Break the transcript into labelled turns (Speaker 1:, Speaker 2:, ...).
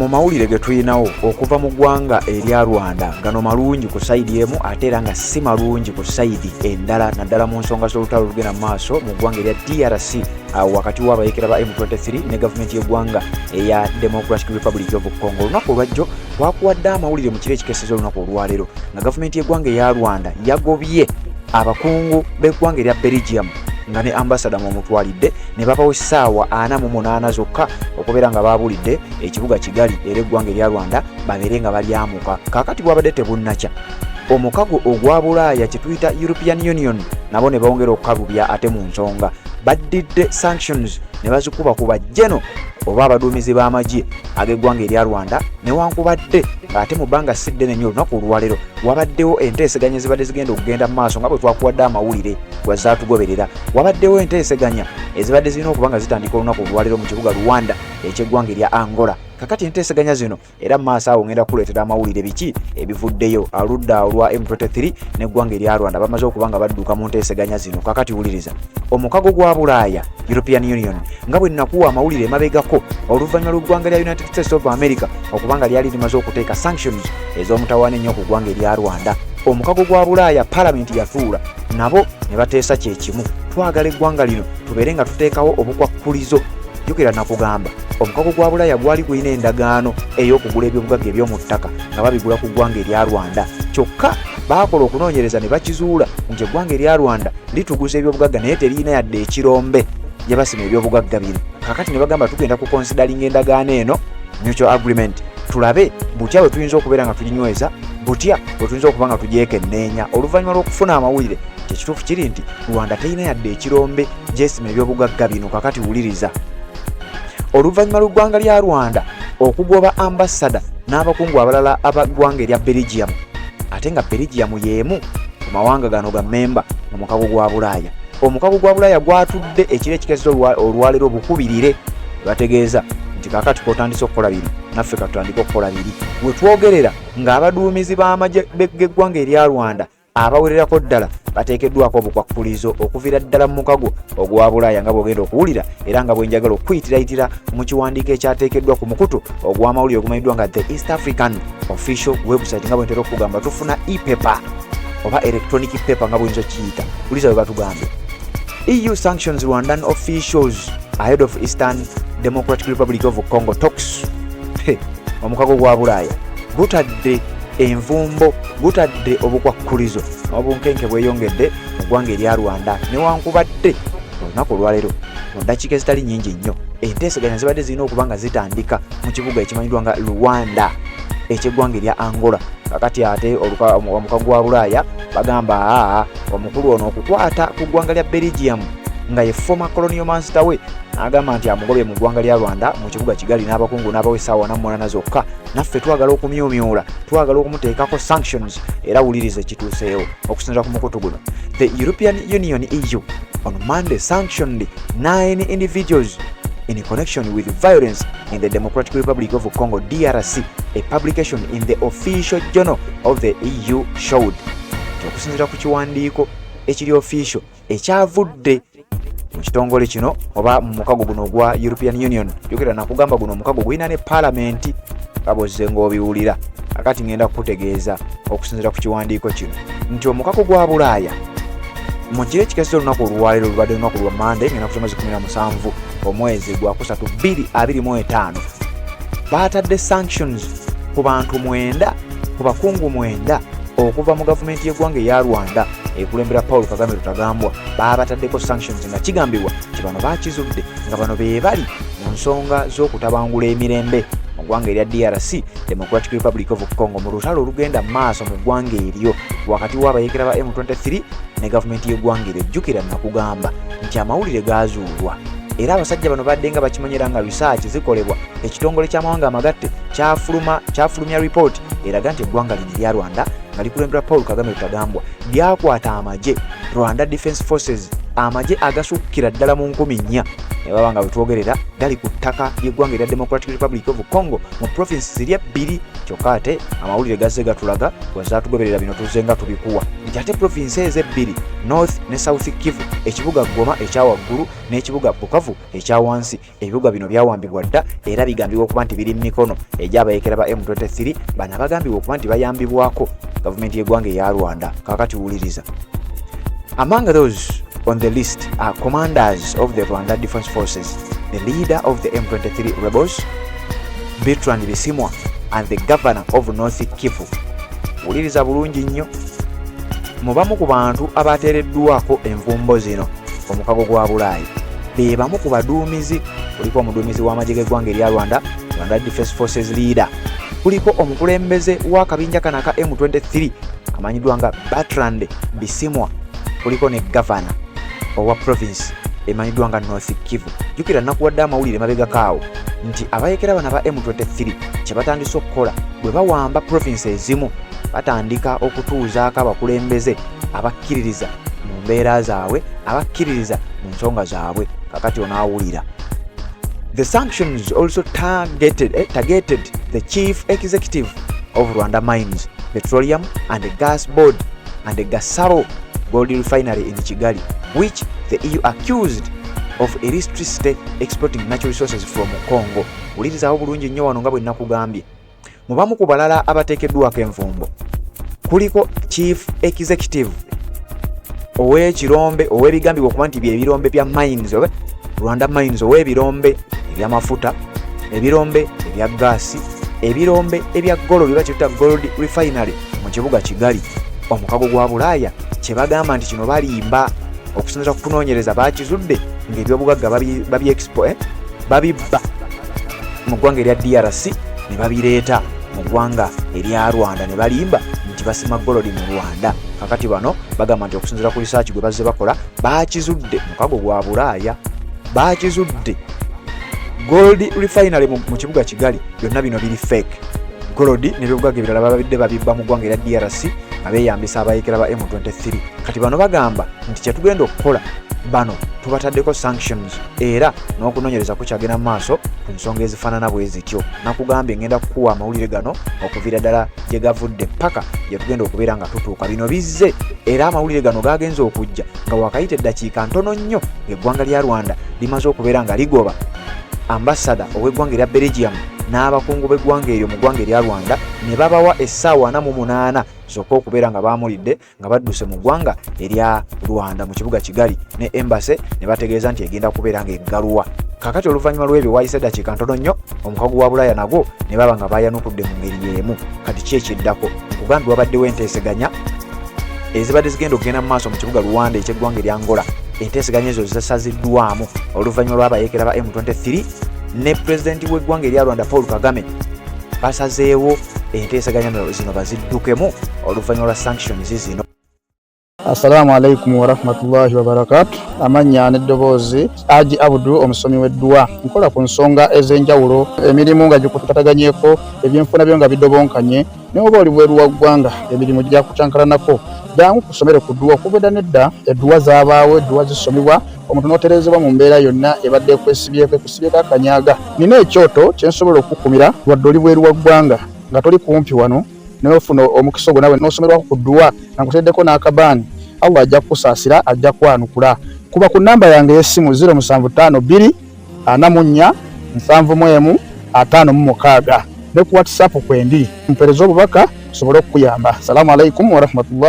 Speaker 1: Mawulire ge tulinawo okuva mu ggwanga erya Rwanda, gano malungi ku side emu, ate era nga si malungi ku side endala, naddala mu nsonga z'olutalo olugenda mu maaso mu ggwanga erya DRC wakati w'abayekera ba M23 ne gavumenti y'eggwanga eya Democratic Republic of Congo. Olunaku olwajjo twakuwadde amawulire mu kiro ekikeseza olunaku olwaleero nga gavumenti y'eggwanga eya Rwanda yagobye abakungu b'eggwanga erya Belgium nga ne ambasada mwomutwalidde, ne babawa essaawa 48 zokka okubeera nga baabulidde ekibuga Kigali era eggwanga erya Rwanda babeere nga balyamuka. Kaakati bwabadde tebunnakya, omukago ogwa Bulaaya kyetuyita European Union nabo ne bongera okukalubya ate mu nsonga, baddidde sanctions ne bazikuba ku bajjeno oba abaduumizi b'amagye ag'eggwanga erya Rwanda, newankubadde ng'ate mu bbanga si ddene nnyo, olunaku olwaleero wabaddewo enteeseganya ezibadde zigenda okugenda mu maaso. Nga bwe twakuwadde amawulire gwazaatugoberera, wabaddewo enteeseganya ezibadde zirina okuba nga zitandika olunaku olwaleero mu kibuga Rwanda ekyeggwanga erya Angola. Kakati enteeseganya zino, era mu maaso awo ngenda kukuleetera amawulire biki ebivuddeyo aludda olwa M23 n'eggwanga erya Rwanda bamaze okuba nga badduka mu nteeseganya zino. Kakati wuliriza, omukago gwa Bulaaya, European Union, nga bwe nakuwa amawulire emabegako oluvannyuma lw'eggwanga lya United States of America okuba nga lyali limaze okuteeka sanctions ez'omutawaana ennyo ku ggwanga erya Rwanda, omukago gwa Bulaaya palamenti yatuula nabo ne bateesa kyekimu: twagala eggwanga lino tubeere nga tuteekawo obukwakkulizo. Jjukira nakugamba omukago gwa Bulaaya gwali gulina endagaano ey'okugula ebyobugagga eby'omu ttaka nga babigula ku ggwanga erya Rwanda. Kyokka baakola okunoonyereza ne bakizuula nti eggwanga erya Rwanda lituguza ebyobugagga naye teririna yadde ekirombe gye basima ebyobugagga bino. Kakati ne bagamba, tugenda kuconsideringa endagaano eno, mutual agreement, tulabe butya bwe tuyinza okubeera nga tuginyweza, butya bwe tuyinza okuba nga tugyekenneenya. Oluvannyuma lw'okufuna amawulire, kyekituufu kiri nti Rwanda terina yadde ekirombe gyesima ebyobugagga bino. Kakati wuliriza, oluvannyuma lw'eggwanga lya Rwanda okugoba ambasada n'abakungu abalala abaggwanga erya Belgium, ate nga Belgium y'emu ku mawanga gano ga memba mu mukago gwa Bulaaya, omukago gwa Bulaaya gwatudde ekiro ekikeseza olwaleero obukubirire, bategeeza nti kakati kotandise okukola biri, naffe katutandike okukola biri. We twogerera ng'abaduumizi b'amagye g'eggwanga erya Rwanda abawererako ddala bateekeddwako obukwakkulizo okuviira ddala mu mukago ogwa Bulaaya, nga bw'ogenda okuwulira era nga bwenjagala okukuyitirayitira mu kiwandiiko ekyateekeddwa ku mukutu ogw'amawulire ogumanyiddwa nga The East African Official Website. Nga bwentera okugamba, tufuna e-paper oba electronic paper nga bwoyinza okiyita. Wuliza bwe batugambye: "EU sanctions Rwandan officials ahead of Eastern Democratic Republic of Congo talks." Omukago gwa Bulaaya gutadde envumbo, gutadde obukwakkulizo n'obunkenke bweyongedde mu ggwanga erya Rwanda, newankubadde olunaku olwaleero mu ddakiika ezitali nnyingi nnyo enteeseganya zibadde zirina okuba nga zitandika mu kibuga ekimanyiddwa nga Rwanda ekyeggwanga erya Angola. Kakati ate omukago gwa Bulaaya bagamba, aa, omukulu ono okukwata ku ggwanga lya Belgium nga ye former colonial master we, n'agamba nti amugobye mu ggwanga lya Rwanda mu kibuga Kigali n'abakungu n'abawa essaawa 48 zokka, naffe twagala okumyumyula, twagala okumuteekako sanctions. Era wuliriza ekituuseewo okusinziira ku mukutu guno: "The European Union, EU, on Monday sanctioned nine individuals in connection with violence in the Democratic Republic of Congo, DRC, a publication in the Official Journal of the EU showed." Okusinziira ku kiwandiiko ekiri official ekyavudde mu kitongole kino oba mu mukago guno ogwa European Union, jukira nakugamba guno omukago gulina ne paalamenti kabozze ng'obiwulira. Akati ngenda kukutegeeza okusinziira ku kiwandiiko kino nti omukago gwa Bulaaya mu kiro ekikeseza olunaku olwaleero, olubadde olunaku lwa Mande ngenda kusoma 17 omwezi gwa 3 2025, baatadde sanctions ku bantu 9, ku bakungu 9 okuva mu gavumenti y'eggwanga eya Rwanda ekulembera Paul Kagame Rutagambwa. Baabataddeko sanctions nga kigambibwa nti bano bakizudde nga bano be bali mu nsonga z'okutabangula emirembe mu ggwanga erya DRC, Democratic Republic of Congo, mu lutalo olugenda mu maaso mu ggwanga eryo wakati w'abayekera ba M23 ne gavumenti y'eggwanga eryo. Jjukira nakugamba nti amawulire gazuulwa era abasajja bano badde nga bakimanyira nga research zikolebwa ekitongole ky'amawanga amagatte kyafulumya report eraga nti eggwanga lino erya Rwanda nga likulemberwa Paul Kagame Rutagambwa lyakwata amagye, Rwanda Defense Forces, Amagye agasukkira ddala mu 4000 ne baba nga bwetwogerera gali ku ttaka ly'eggwanga erya Democratic Republic of Congo mu province ziri ebbiri. Kyokka ate amawulire gazze gatulaga, bwezatugoberera bino tuzze nga tubikuwa, nti ate province ezo ebbiri, North ne South Kivu, ekibuga Goma ekya waggulu n'ekibuga Bukavu ekya wansi, ebibuga bino byawambibwa dda era bigambibwa okuba nti biri mu mikono egy'abayekera ba M23 bano abagambibwa okuba nti bayambibwako gavumenti y'eggwanga eya Rwanda. Kakati wuliriza. Among those on the list are commanders of the Rwanda Defense Forces, the leader of the M23 rebels, Bertrand Bisimwa, and the governor of North Kivu. Wuliriza bulungi nnyo. Mu bamu ku bantu abateereddwako envumbo zino omukago gwa Bulaayi be bamu ku baduumizi. Kuliko omuduumizi w'amagye g'eggwanga erya Rwanda, Rwanda Defense Forces leader, kuliko omukulembeze w'akabinja kano aka M23 amanyiddwa nga Bertrand Bisimwa, kuliko ne gavana owa province emanyiddwa nga North Kivu. Jjukira nakuwadde amawulire mabegakaawo nti abayekera bano aba M23 kye batandise okukola, bwe bawamba province ezimu, batandika okutuuzaako abakulembeze abakkiririza mu mbeera zaabwe, abakkiririza mu nsonga zaabwe. Kakati onaawulira. The sanctions also targeted the chief executive of Rwanda Mines, Petroleum and Gas Board and the Gasabo Gold Refinery in Kigali, which the EU accused of illicitly exporting natural resources from Congo. Wulirizaawo bulungi nnyo wano nga bwe nakugambye. Mu bamu ku balala abateekeddwako envumbo kuliko chief executive ow'ekirombe, ow'ebigambibwa okuba nti byebirombe bya mines oba Rwanda Mines, ow'ebirombe ebyamafuta, ebirombe ebya gaasi, ebirombe ebya gold bye bakiyita gold refinery mu kibuga Kigali. Omukago gwa Bulaaya kye bagamba nti kino balimba. Okusinziira ku kunoonyereza, bakizudde ng'ebyobugagga babi eh, babibba mu ggwanga erya DRC ne babireeta mu ggwanga erya Rwanda ne balimba nti basima gold mu Rwanda. Kakati bano bagamba nti okusinziira ku research gwe bazze bakola, bakizudde, mukago gwa Bulaaya bakizudde, gold refinery mu kibuga Kigali, byonna bino biri fake. Gold n'ebyobugagga ebirala babadde babibba mu ggwanga erya DRC nga beeyambisa abayekera ba M23. Kati bano bagamba nti kyetugenda okukola, bano tubataddeko sanctions era n'okunoonyereza kukyagenda mu maaso ku nsonga ezifaanana bwe zityo. Nakugambye ngenda kukuwa amawulire gano okuviira ddala gye gavudde paka gye tugenda okubeera nga tutuuka. Bino bizze era amawulire gano gagenze okujja nga wakayita eddakiika ntono nnyo ng'eggwanga lya Rwanda limaze okubeera nga ligoba ambasada ow'eggwanga erya Belgium n'abakungu b'eggwanga eryo mu ggwanga erya Rwanda ne babawa essaawa 48 zokka okubeera nga baamulidde nga badduse mu ggwanga erya Rwanda mu kibuga Kigali, ne embassy ne bategeeza nti egenda kubeera ng'eggaluwa. Kakati oluvannyuma lw'ebyo wayise eddakiika ntono nnyo omukago gwa Bulaaya nagwo ne baba nga bayanukudde mu ngeri y'emu. Kati ki ekiddako? Nkugambye, wabaddewo enteeseganya ezibadde zigenda okugenda mu maaso mu kibuga Luanda ekyeggwanga erya Angola. Enteeseganya ezo zisaziddwamu oluvannyuma lw'abayeekera ba M23 ne pulezidenti w'eggwanga erya Rwanda Paul Kagame basazeewo enteeseganya zino baziddukemu oluvannyuma lwa sanctions zino.
Speaker 2: Assalamu alaikum warahmatullahi wabarakatu. Amannya n'eddoboozi, Aji Abudu, omusomi w'edduwa. Nkola ku nsonga ez'enjawulo, emirimu nga gikutataganyeko, ebyenfuna byo nga bidobonkanye, naye oba oli bweru wa ggwanga, emirimu gyakucankalanako, jangu kusomere ku dduwa. Okuva edda nedda edduwa zaabaawo, edduwa zisomebwa omuntu n'otereezebwa mu mbeera yonna ebadde ekwesibyeko, ekusibyeko akanyaga. Nina ekyoto kye nsobola okukukumira wadde oli bweru wa ggwanga nga toli kumpi wano, naye ofuna omukisa ogwo nawe n'osomerwako ku dduwa nga nkuteddeko n'akabaani. Allah ajja kukusaasira, ajja kwanukula. Kuba ku namba yange ey'essimu 0752 44 71 56 ne ku WhatsApp kwendi, mpeereza obubaka nsobole okukuyamba. Salaamu alaikum warahmatullah.